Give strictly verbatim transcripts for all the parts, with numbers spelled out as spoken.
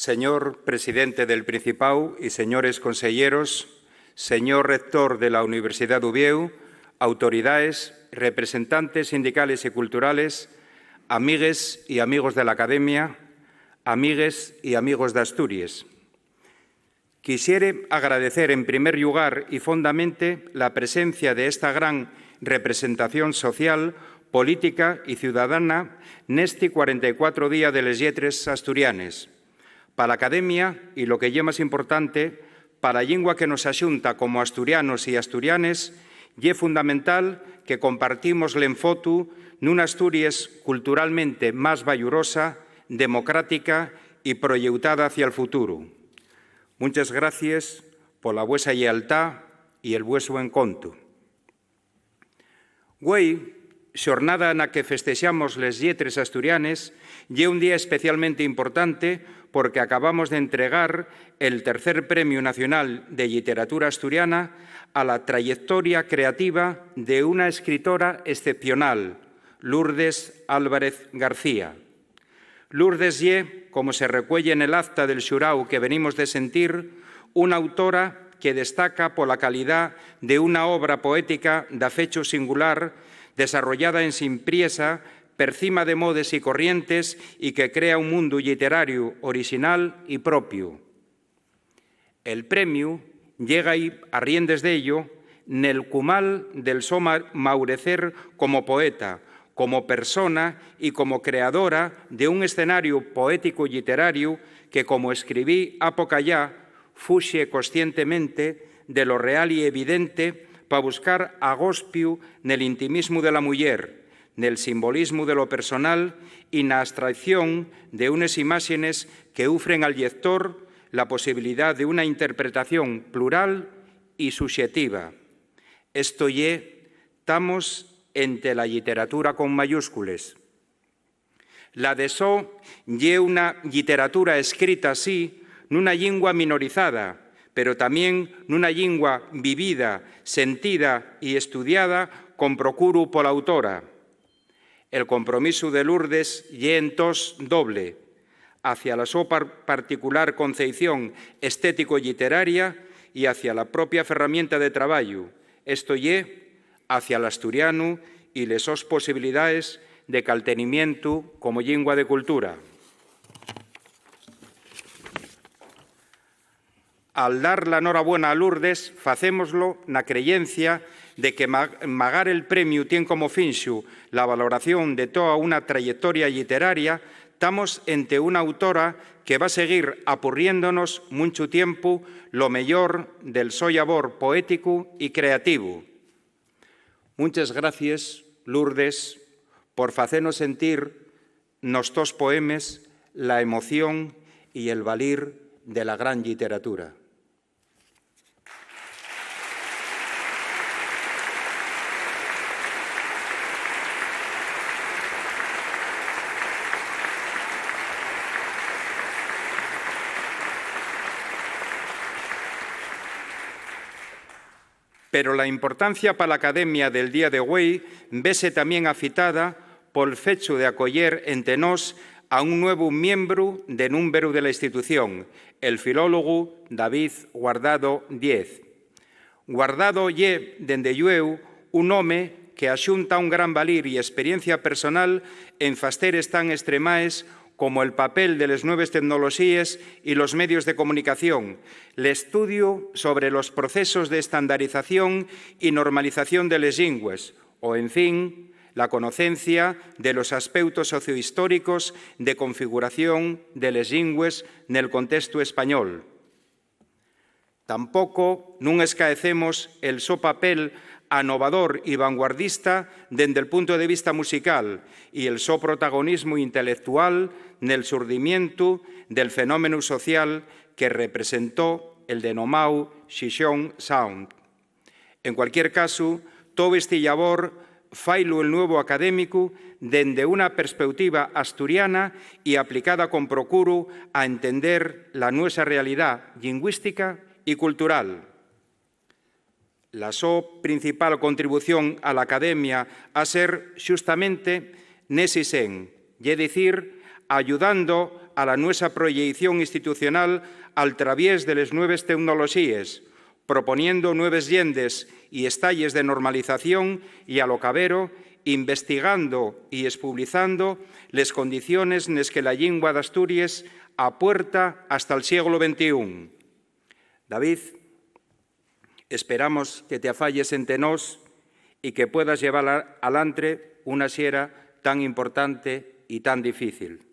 Señor presidente del Principáu y señores conselleros, señor rector de la Universidad d'Uviéu, autoridaes, representantes sindicales y culturales, amigues y amigos de l'Academia, amigues y amigos d'Asturies. Quisiere agradecer en primer llugar y fondamente la presencia de esta gran representación social, política y ciudadana nesti cuarenta y cuatro Día de les Lletres Asturianes. Pa l'Academia, y lo que ye más importante, pa la llingua que nos axunta como asturianos y asturianes, ye fundamental que compartimos l'enfotu nuna Asturies culturalmente más bayurosa, democrática y proyeutada hacia'l futuru. Munches gracies pola vuesa llealtá y el vuesu encontu. Güei, xornada na que festexamos les lletres asturianes, ye un día especialmente importante porque acabamos d'entregar el tercer Premiu Nacional de Lliteratura Asturiana a la trayectoria creativa de una escritora excepcional, Lourdes Álvarez García. Lourdes ye, como se recueye nel acta del xuráu que venimos de sentir, una autora que destaca pola calidá de una obra poética d'afechu singular, desarrollada en simpriesa, per cima de modes y corrientes, y que crea un mundu lliterariu orixinal y propiu. El premiu llega-y, arriendes d'ello, nel cumal del so ma-, maurecer como poeta, como persona y como creadora de un escenariu poético-lliterariu que, como escribí apocayá, fuxe conscientemente de lo real y evidente pa buscar agospiu nel intimismu de la muyer, nel simbolismu de lo personal y na astracción de unes imáxenes que ufren al llector la posibilidá de una interpretación plural y suxetiva. Esto ye, tamos ente la lliteratura con mayúscules. La de so ye una lliteratura escrita, sí, nuna llingua minorizada, pero tamién nuna llingua vivida, sentida y estudiada con procuru pola autora. El compromisu de Lourdes ye entós doble, hacia la so par-, particular conceición estético-lliteraria y hacia la propia ferramienta de trabayu, esto ye, hacia l'asturianu y les sos posibilidaes de caltenimientu como llingua de cultura. Al dar la norabuena a Lourdes, facémoslo na creyencia de que ma-, magar el premiu tien como finxu la valoración de toa una trayectoria lliteraria, tamos ente una autora que va seguir apurriéndonos munchu tiempu lo meyor del so llabor poéticu y creativu. Munches gracies, Lourdes, por facenos sentir nos tos poemes la emoción y el valir de la gran lliteratura. Pero la importancia pa l'Academia del día de güei vese tamién afitada pol fechu de acoyer ente nós a un nuevu miembru de númberu de la institución, el filólogu David Guardado Díez. Guardado ye, dende llueu, un home que axunta un gran valir y esperiencia personal en fasteres tan estremaes como el papel de les nueves tecnoloxíes y los medios de comunicación, l'estudiu sobre los procesos d'estandarización y normalización de les llingües, o, en fin, la conocencia de los aspeutos sociohistóricos de configuración de les llingües nel contestu español. Tampoco nun escaecemos el so papel anovador y vanguardista dende'l punto de vista musical y el so protagonismu intelectual nel surdimientu del fenómenu social que representó el denomáu Xixón Sound. En cualquier casu, tou esti llabor failu el nuevu académicu dende una perspeutiva asturiana y aplicada con procuru a entender la nuesa realidá llingüística y cultural. La so principal contribución a l'Academia ha ser xustamente nesi sen, ye dicir, ayudando a la nuesa proyeición institucional al traviés de les nueves teunoloxíes, proponiendo nueves llendes y estalles de normalización y, a lo cabero, investigando y espublizando les condiciones nes que la llingua d'Asturies apuerta hasta'l sieglu ventiún. David, esperamos que te afayes ente nós y que puedas llevar a-, alantre una xera tan importante y tan difícil.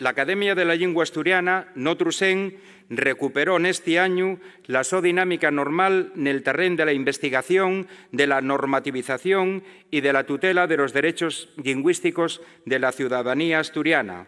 L'Academia de la Llingua Asturiana, n'otru sen, recuperó nesti añu la so dinámica normal nel terrén de la investigación, de la normativización y de la tutela de los derechos llingüísticos de la ciudadanía asturiana.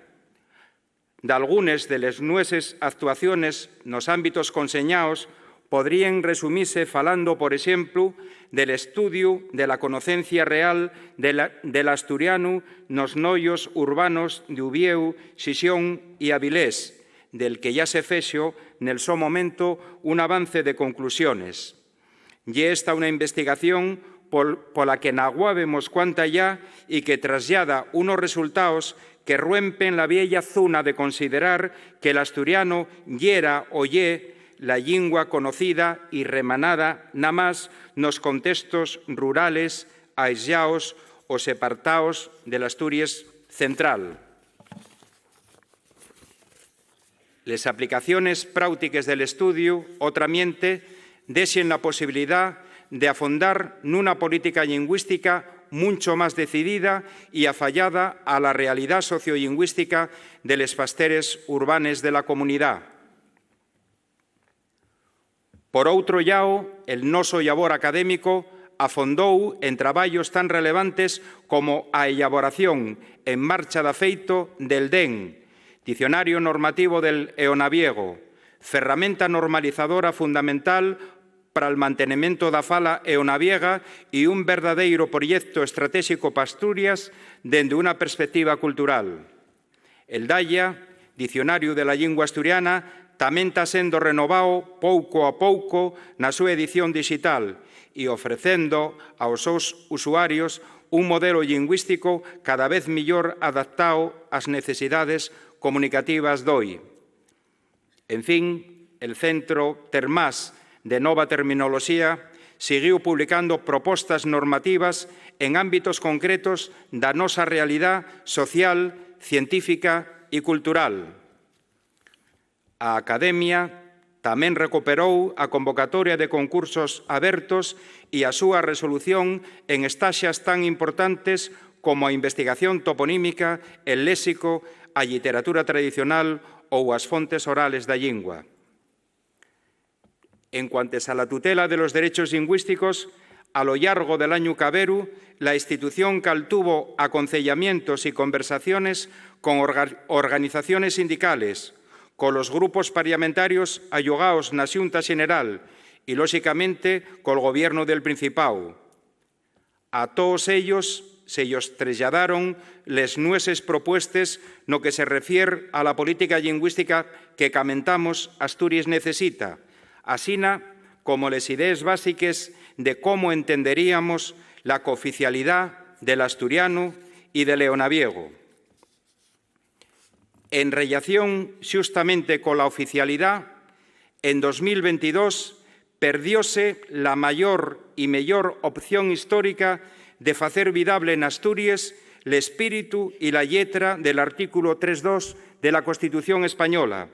Dalgunes de les nueses actuaciones nos ámbitos conseñaos podríen resumise falando, por exemplu, del estudiu de la conocencia real de la, del asturianu nos noyos urbanos d'Uviéu, Xixón y Avilés, del que yá se fexo nel so momento un avance de conclusiones. Ye esta una investigación pol-, pola que naguábemos cuanta yá y que traslada unos resultaos que ruempen la vieya zuna de considerar que l'asturiano yera o ye la llingua conocida y remanada namás nos contextos rurales, aislaos o separtaos de l'Asturies central. Les aplicaciones práutiques del estudiu, otramiente, dexen la posibilidá d'afondar nuna política llingüística muncho más decidida y afayada a la realidá sociollingüística de les fasteres urbanes de la comunidá. Por outro llao, el noso llabor académico afondóu en trabayos tan relevantes como a elaboración en marcha d'afeito del DEN, Dicionario Normativo del Eonaviego, ferramenta normalizadora fundamental pal mantenimiento da fala eonaviega y un verdadeiro proyecto estratéxico p'Asturias dende una perspectiva cultural. El DAIA, Dicionariu de la Llingua Asturiana, tamién ta sendo renovao pouco a pouco na súa edición dixital y ofrecendo aos sos usuarios un modelo llingüístico cada vez millor adaptao ás necesidades comunicativas d'hoi. En fin, el Centro Termás de Nova Terminoloxía siguiu publicando propostes normativas en ámbitos concretos da nosa realidá social, científica y cultural. A Academia tamién recuperou a convocatoria de concursos abertos y a súa resolución en estaxas tan importantes como a investigación toponímica, el léxico, a lliteratura tradicional ou as fontes orales da llingua. En cuantes a la tutela de los derechos llingüísticos, a lo llargo del añu caberu, la institución caltuvo aconceyamientos y conversaciones con orga-, organizaciones sindicales, colos grupos parlamentarios allugaos na Xunta Xeneral y, lóxicamente, col Gobiernu del Principáu. A toos ellos se-yos treslladaren les nueses propuestes no que se refier a la política llingüística que camentamos Asturies necesita, asina como les idees básiques de cómo entenderíamos la cooficialidá del asturianu y del eonaviego. En rellación xustamente cola oficialidá, en dos mil ventidós perdióse la mayor y meyor opción histórica de facer vidable n'Asturies l'espíritu y la lletra del artículo tres dos de la Constitución española.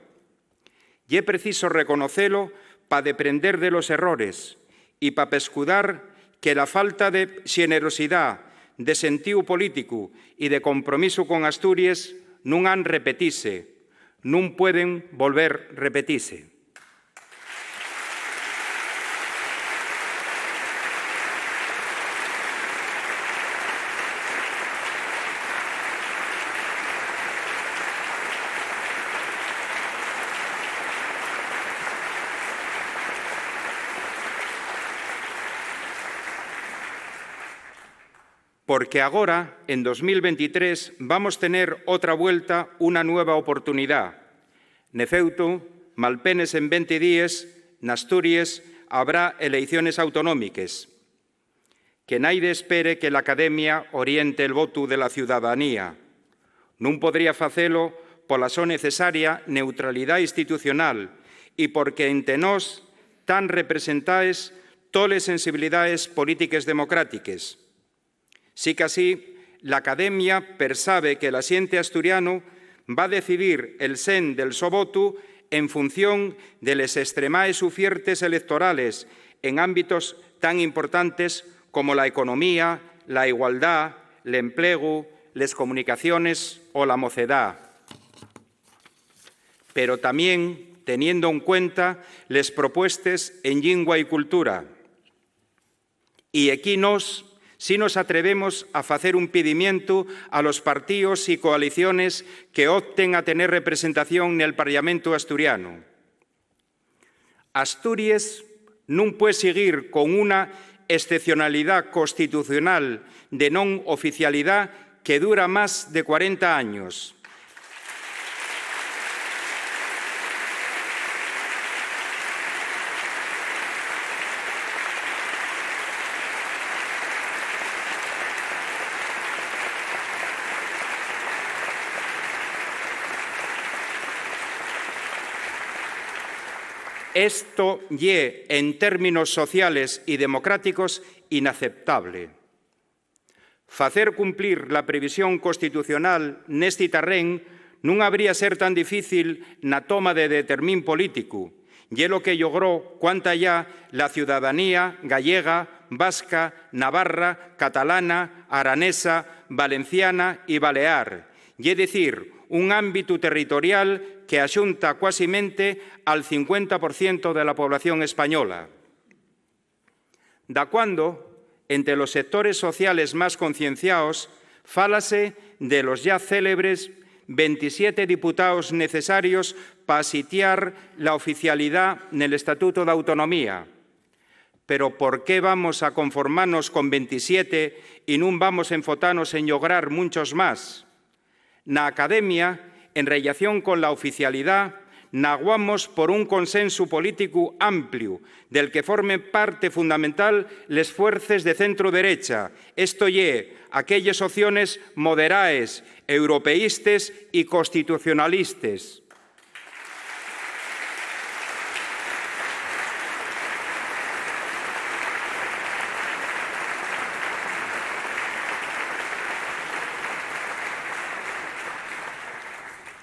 Ye preciso reconocelo pa deprender de los errores y pa pescudar que la falta de xenerosidá, de sentíu políticu y de compromisu con Asturies nun han repetise, nun pueden volver repetise. Porque agora, en dos mil ventitrés, vamos tener otra vuelta, una nueva oportunidá. Nefeutu, malpenes en venti díes, n'Asturies habrá eleiciones autonómiques. Que naide espere que l'Academia oriente el votu de la ciudadanía. Nun podría facelo pola so necesaria neutralidá institucional y porque ente nós tán representaes toles sensibilidaes polítiques democrátiques. Sicasí, l'Academia persabe que l'axente asturianu va decidir el sen del so votu en función de les estremaes ufiertes electorales en ámbitos tan importantes como la economía, la igualdá, l'emplegu, les comunicaciones o la mocedá. Pero tamién teniendo en cuenta les propuestes en llingua y cultura. Y equí nós sí nos atrevemos a facer un pidimientu a los partíos y coaliciones que opten a tener representación nel Parlamentu asturianu. Asturies nun pue siguir con una excepcionalidá constitucional de non oficialidá que dura más de cuarenta años. Esto ye, en términos sociales y democráticos, inaceptable. Facer cumplir la previsión constitucional nesti tarrén nun habría ser tan difícil na toma de determín políticu. Ye lo que llogró cuantayá la ciudadanía gallega, vasca, navarra, catalana, aranesa, valenciana y balear, ye dicir, un ámbitu territorial que axunta cuasimente al cincuenta por cientu de la población española. Dacuando, ente los sectores sociales más concienciaos, fálase de los yá célebres ventisiete diputaos necesarios pa asitiar la oficialidá nel Estatuto d'Autonomía. Pero, ¿por qué vamos a conformanos con ventisiete y nun vamos enfotanos en llograr munchos más? Na Academia, en rellación con la oficialidá, naguamos por un consensu políticu ampliu, del que formen parte fundamental les fuerces de centru-derecha, esto ye, aquelles opciones moderaes, europeístes y constitucionalistes.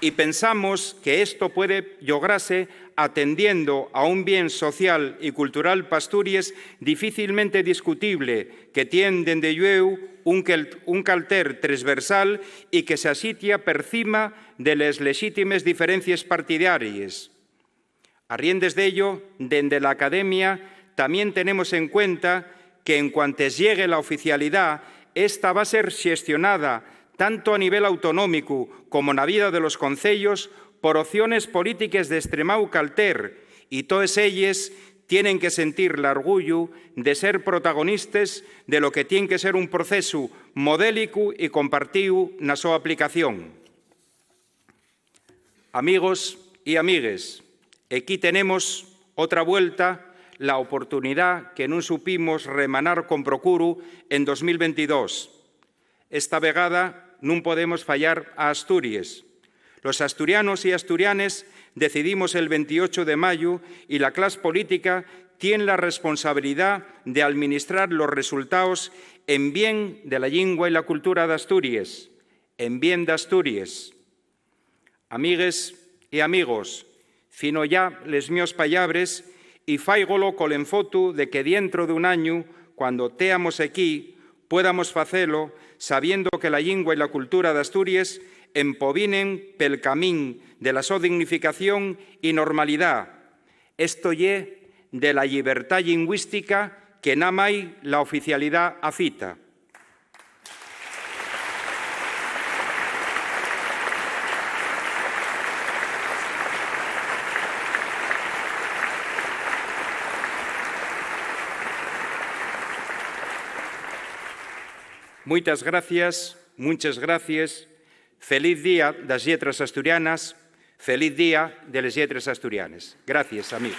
Y pensamos que esto puede llograse atendiendo a un bien social y cultural p'Asturies difícilmente discutible, que tien, dende llueu, un quel-, un calter tresversal y que s'asitia per cima de les lexítimes diferencies partidaries. Arriendes d'ello, dende l'Academia tamién tenemos en cuenta que, en cuantes llegue la oficialidá, ésta va ser xestionada, tanto a nivel autonómicu como na vida de los conceyos, por opciones polítiques d'estremáu calter, y toes elles tienen que sentir l'argullu de ser protagonistes de lo que tien que ser un procesu modélicu y compartíu na so aplicación. Amigos y amigues, equí tenemos otra vuelta la oportunidá que nun supimos remanar con procuru en dos mil ventidós. Esta vegada nun podemos fallar a Asturies. Los asturianos y asturianes decidimos el ventiocho de mayu y la clas política tien la responsabilidá d'alministrar los resultaos en bien de la llingua y la cultura d'Asturies, en bien d'Asturies. Amigues y amigos, fino yá les mios pallabres y fáigolo col enfotu de que dientro d'un añu, cuando teamos equí, puedamos facelo sabiendo que la llingua y la cultura d'Asturies empobinen pel camín de la so dignificación y normalidá. Esto ye de la llibertá llingüística que namái la oficialidá afita. Muitas gracias, munches gracias. Feliz día das lletres asturianas, feliz día de les lletres asturianes. Gracias, amigos.